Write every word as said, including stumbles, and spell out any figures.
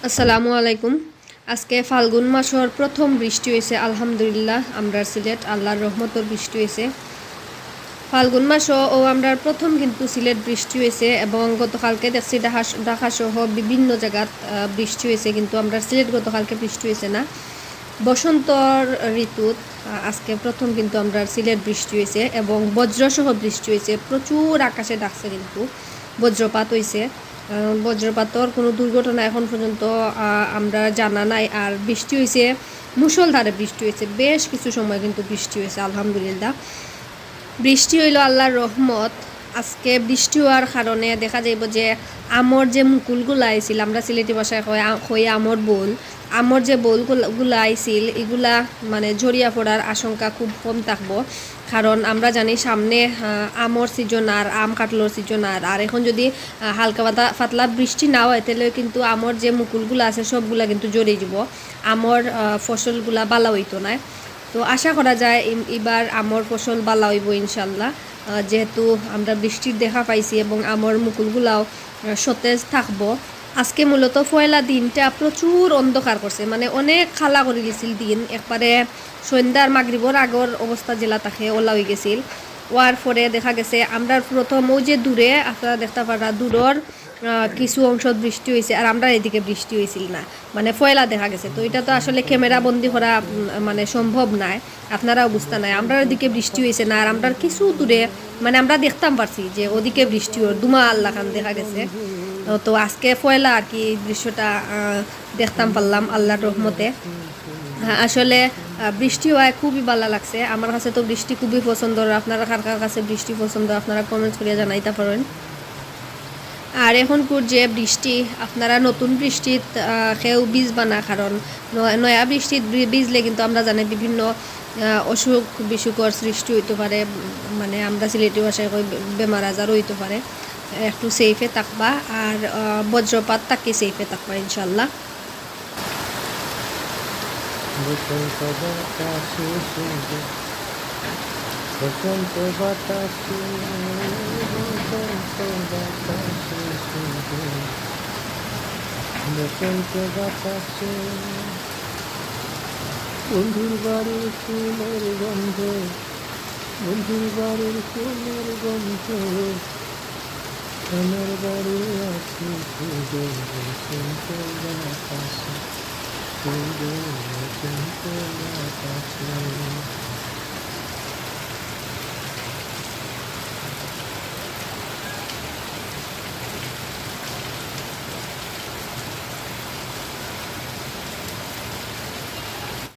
আসসালামু আলাইকুম। আজকে ফাল্গুন মাসর প্রথম বৃষ্টি অইছে, আলহামদুলিল্লাহ। আমরার সিলেট আল্লাহর রহমতর বৃষ্টি অইছে। ফাল্গুন মাসও আমরার প্রথম কিন্তু সিলেট বৃষ্টি অইছে, এবং গতকালকে দেখছি ঢাকা, ঢাকা সহ বিভিন্ন জাগাত, আহ, বৃষ্টি অইছে, কিন্তু আমরার সিলেট গতকালকে বৃষ্টি অইছে না। বসন্তর ঋতুত, আহ, আজকে প্রথম কিন্তু আমরার সিলেট বৃষ্টি অইছে এবং বজ্রসহ বৃষ্টি অইছে, প্রচুর আকাশে ডাকছে, কিন্তু বজ্রপাত অইছে। আহ, বজ্রপাতর কোনো দুর্ঘটনা এখন পর্যন্ত, আহ, আমরা জানা নাই। আর বৃষ্টি অইছে, মুষলধারে বৃষ্টি অইছে, বেশ কিছু সময় কিন্তু বৃষ্টি অইছে, আলহামদুলিল্লাহ। বৃষ্টি অইলো আল্লাহর রহমত। আজকে বৃষ্টি অওয়ার কারণে দেখা যাইবো যে আমর যে মুকুলগুলা আইছিল, আমরা সিলেটি ভাষায় কই আ-, কই আমর বউল, আমর যে বউলগুলা, গুলা আইছিল, ইগুলা মানে ঝরিয়া পড়ার আশঙ্কা খুব কম থাকবো। কারণ আমরা জানি সামনে, আহ, আমর সিজন আর আম কাঠলর সিজন আর, আর এখন যদি, আহ, হালকা পাতা-, পাতলা বৃষ্টি না অয়, তাহলে কিন্তু আমর যে মুকুলগুলা আছে সবগুলা কিন্তু ঝরি যাইবো, আমর, আহ, ফসলগুলা বালা অইতো নায়। তো আশা করা যায় ইম-, ইবার আমর ফসল বালা অইবো ইনশাল্লাহ। আহ, যেহেতু আমরা বৃষ্টির দেখা পাইছি এবং আমর মুকুলগুলাও, আহ, সতেজ থাকবো। আজকে মূলত পয়লা দিনটা প্রচুর অন্ধকার করছে, মানে অনেক কালা করি দিছিল দিন, একবারে সন্ধ্যার মাগরিবর আগর অবস্থা যেলা থাকে ওলা অইগেছিল। অওয়ার পরে দেখা গেছে আমরার প্রথম অউ যে দূরে আপনারা দেখতা পাররা দূরর, আহ, কিছু অংশত বৃষ্টি অইছে, আর আমরার এদিকে বৃষ্টি অইছিল না, মানে পয়লা দেখা গেছে। তো ইটা তো আসলে ক্যামেরা বন্দি করা, উম, মানে সম্ভব নায়, আপনারাও বুঝতা নায়। আমরার এদিকে বৃষ্টি অইছে না, আর আমরার কিছু দূরে, মানে আমরা দেখতাম পারছি যে ওদিকে বৃষ্টি অর, ধুমা আল্লাহ খান দেখা গেছে। তো, তো আজকে পয়লা আর কি এই দৃশ্যটা, আহ, দেখতাম পারলাম আল্লাহর রহমতে। হ্যাঁ, আসলে, আহ, বৃষ্টি অওয়ায় খুবই বালা লাগছে। আমার কাছে তো বৃষ্টি খুবই পছন্দ। আর আপনারা কার কার কাছে বৃষ্টি পছন্দ, আপনারা কমেন্টস করিয়া জানাইতা পারেন। আর এখনকুর যে বৃষ্টি, আপনারা নতুন বৃষ্টিত, আহ, কেউ ভিজবা না, কারণ ন-, নয়া বৃষ্টিত বি-, ভিজলে কিন্তু আমরা জানি বিভিন্ন, আহ, অসুখ বিসুখর সৃষ্টি অইতো পারে, উম, মানে আমরা সিলেটি ভাষায় কই বে-, বেমার আজার অইতো পারে। একটু সেফে থাকবা, আর, আহ, বজ্রপাত থাকি সেফে থাকবা ইনশাল্লাহ। বসন্ত বাতাসে সুন্দর, বসন্ত বাতাসে, বসন্ত বাতাসে সুন্দর, বসন্ত বাতাসে। বন্ধুর বাড়ির ফুলের গন্ধ, বন্ধুর বাড়ির ফুলের গন্ধ, আমার বাড়ি আছে সুদূর বসন্ত বাতাসে, সুদূর বসন্ত বাতাসে।